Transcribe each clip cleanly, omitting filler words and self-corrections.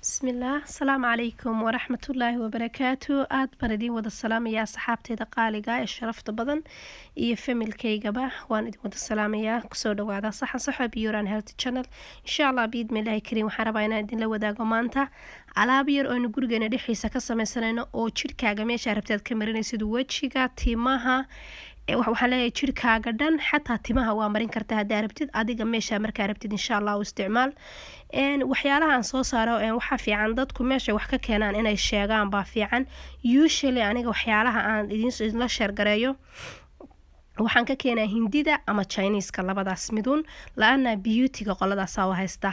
Bismillaah, asalaamu calaykum waraxmatullaahi wabarakaatu. Aada baan idiin wada salaamayaa, asxaabteyda qaaliga ee sharafta badan iyo familkaygaba waan idin wada salaamayaa. Kusoo dhawaada Saxan Saxo Pure and Healthy Channel. Insha Allah, biidmillaahi kariim, waxaan rabaa inaan idinla wadaago maanta alaab yar oo aynu gurigeena dhexdiisa ka sameysanayno oo jidhkaaga meesha rabtaad ka marinaysid, wejiga, timaha. Waxaan leeyahay jirkaaga dhan, xataa timaha waa marin kartaa haddaa rabtid. Adiga meesha markaa rabtid, insha Allah, u isticmaal. Waxyaalaha aan soo saaro, waxaa fiican dadku meesha wax ka keenaan inay sheegaan baa fiican. Usually aniga waxyaalaha aan idinla share gareeyo waxaan ka keenaa Hindida ama Chineska, labadaas midun, la-ana beautyga qoladaasa u haysta.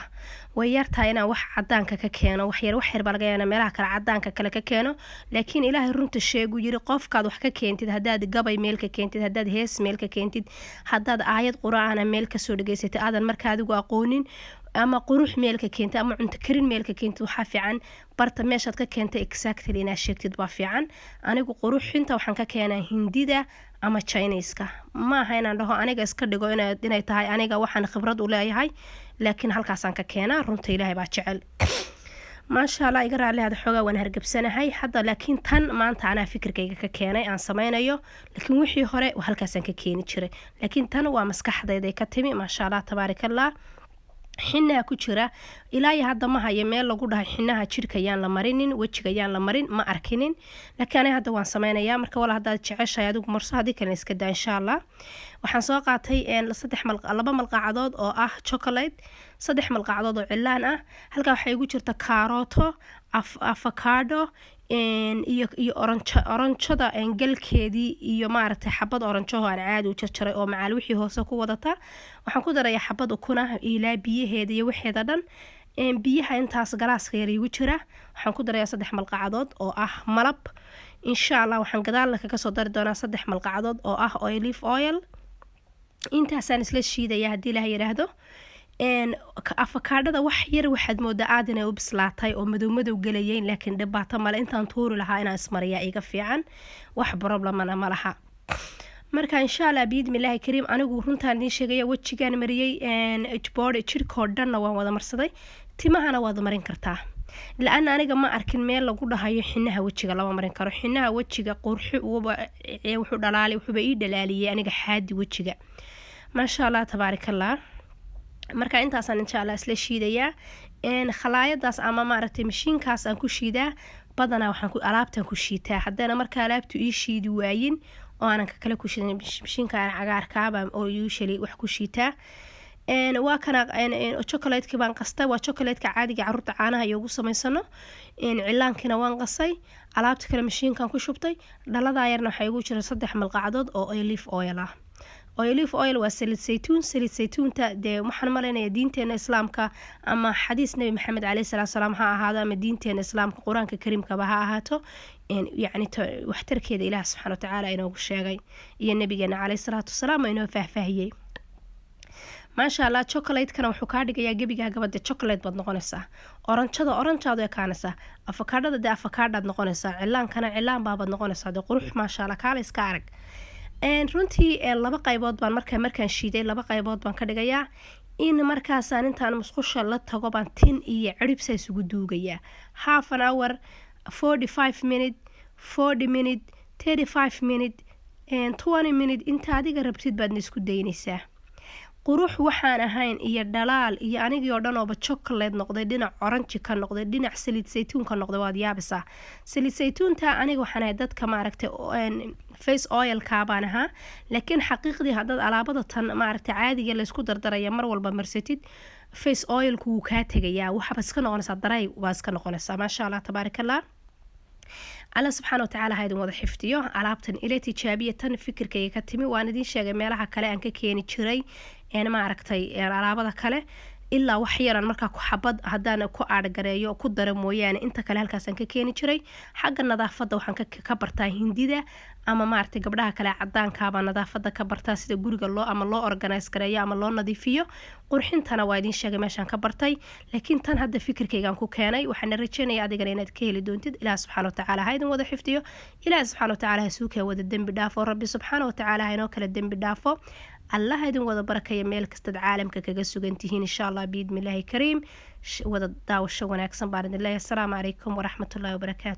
Way yartahay inaan wax cadaanka ka keeno. Waxyar waxyar baa laga yaabaa meelaha kale cadaanka kale ka keeno, laakiin Ilaahay runta sheegu yiri, qofkaad wax ka keentid, haddaad gabay meel ka keentid, haddaad hees meel ka keentid, haddaad aayad Qur-aana meel kasoo dhageysatid aadan marka adigu aqoonin, ama qurux meel ka keentid, ama cunto karin meel ka keentid, waxaa fiican barta meeshaad ka keentay exactly inaad sheegtid baa fiican. Anigu quruxinta waxaan ka keenaa Hindida ama Chineska. Ma aha inaan dhaho aniga iska dhigo inay tahay aniga waxaan khibrad u leeyahay, laakiin halkaasaan ka keenaa. Runta Ilaahay baa jecel. Maasha Allah, iga raali hada, xoogaa waan hargabsanahay hadda, laakiin tan maanta anaa fikirkayga ka keenay aan sameynayo, laakiin wixii hore halkaasaan ka keeni jiray, laakiin tan waa maskaxdayday ka timi. Maasha Allah, tabaarikallah. Xinaha ku jira, ilaa iyo hadda ma hayo meel lagu dhahay xinaha jirka yaan la marinin, wejiga yaan la marin, ma arkinin, laakiin aniga hadda waan sameynayaa. Marka wala haddaad jeceshahay adigu marso, haddii kalena iska daa, insha Allah. Waxaan soo qaatay saddex, 2 malqacadood oo ah chocolate, 3 malqacadood oo cilaan ah. Halkaa waxaa igu jirta kaarooto, avocado iyo oranjo, oranjada galkeedii, iyo maaragtay xabad oranjaho aan caadi u jarjaray oo macaal wixii hoose ku wadata. Waxaan ku darayaa xabad ukuna ilaa biyaheeda iyo waxeeda dhan. Biyaha intaas galaaska yar igu jira. Waxaan ku darayaa 3 malqacadood oo ah malab. Insha Allah, waxaan gadaalna kaga soo dari doonaa 3 malqacadood oo ah olive oil. Intaasaan isla shiidaya haddii Ilaah yidhaahdo. Afakaadhada wax yar waxaad moodaa aad inay u bislaatay oo madow madow gelayeyn, laakiin dhibaato male. Intaan tuuri lahaa inaan ismariyaa iga fiican, wax problemana ma laha. Marka insha Allah, biidmillaahi kariim, anigu runtaan idiin sheegaya, wejigaan mariyey, body, jirkoo dhanna waan wada marsaday, timahana waad marin kartaa, la-ana aniga ma arkin meel lagu dhahayo xinaha wejiga lama marin karo. Xinaha wejiga qurxi wuxuu dhalaali, wuxuuba ii dhalaaliyey aniga xaadi wejiga. Maasha Allah, tabaarikallah. Marka intaasaan insha Allah isla shiidayaa. Khalaayadaas ama maaragtay mashiinkaas aan ku shiidaa badanaa, waxaan ku alaabtan ku shiitaa. Haddana marka alaabtu ii shiidi waayin oo aanan ka kale ku shiidan, mashiinka cagaarkaaba oo usually wax ku shiitaa. Waa kana chocolateki baan qastay, waa chocolateka caadiga caruurta caanaha iyo ugu samaysano. Cilaankiina waan qasay, alaabta kale mashiinkan ku shubtay. Dhaladaa yarna waxaa igu jira 3 malqacdood oo olive oil ah. Olive oil waa saliid saytuun. Saliid saytuunta dee waxaan malaynayaa diinteena Islaamka, ama xadiis Nebi Maxamed caleyhi salaatu salaam ha ahaado, ama diinteena Islaamka, Qur-aanka Kariimkaba ha ahaato, yacni waxtarkeeda Ilaah subxaana watacaala inoogu sheegay iyo nabigeena caleyhi salaatu wasalaam oo inoo faahfaahiyey. Maasha Allah, chocolatekana wuxuu kaa dhigayaa gebigaa gabade chocolate baad noqonaysaa, oranjada oranjaad u ekaanaysaa, afakaadhada dee afakaadhaad noqonaysaa, cilaankana cilaan baabaad noqonaysaa. Dee qurux, maasha Allah, kaala iska arag. Runtii laba qaybood baan markaan shiiday, laba qaybood baan ka dhigayaa. In markaasaan intaan musqusha la tago baan tin iyo ciribsa isugu duugayaa. Half an hour, 45 minute, 40 minute, 35 minute, 20 minute, inta adiga rabtid baadna isku daynaysaa. Qurux waxaan ahayn iyo dhalaal iyo anigii oo dhan ooba chocolate noqday, dhinac oranji ka noqday, dhinac saliid saytuun ka noqday, waad yaabisaa. Saliid saytuunta aniga waxaan ahay dadka maaragtay face oilka baan ahaa, laakiin xaqiiqdii haddaad alaabada tan maaragtay caadiga laysku dardaraya mar walba marsatid, face oilku wuu kaa tegayaa, waxaaba iska noqonaysaa daray baa iska noqonaysaa. Maasha Allah, tabaarakallah. Alla subxaana watacaala ha idin wada xifdiyo. Alaabtan ila tijaabiya, tan fikirkayga ka timi. Waan idiin sheegay meelaha kale aan ka keeni jiray maaragtay alaabada kale, ilaa wax yaran markaa ku xabad haddaan ku aadhgareeyo ku dara mooyaane, inta kale halkaasaan ka keeni jiray. Xagga nadaafadda waxaan ka bartaa Hindida ama maaragtay gabdhaha kale cadaankaabaa nadaafadda ka bartaa, sida guriga loo ama loo organise gareeyo ama loo nadiifiyo. Qurxintana waa idiin sheegay meeshaan ka bartay, laakiin tan hadda fikirkaygaan ku keenay. Waxaana rajeynaya adigana inaad ka heli doontid. Ilaah subxaana watacaala ha idin wada xifdiyo. Ilaah subxaana watacaala ha suukee wada dembi dhaafo. Rabbi subxaana watacaala ha inoo kala dembi dhaafo. Allaha idin wada barakaya meel kastaad caalamka kaga sugan tihiin, insha Allah biidnillaahi kariim. Wada daawasho wanaagsan baan idin leeyahay. Asalaamu calaykum waraxmatullahi wabarakaatu.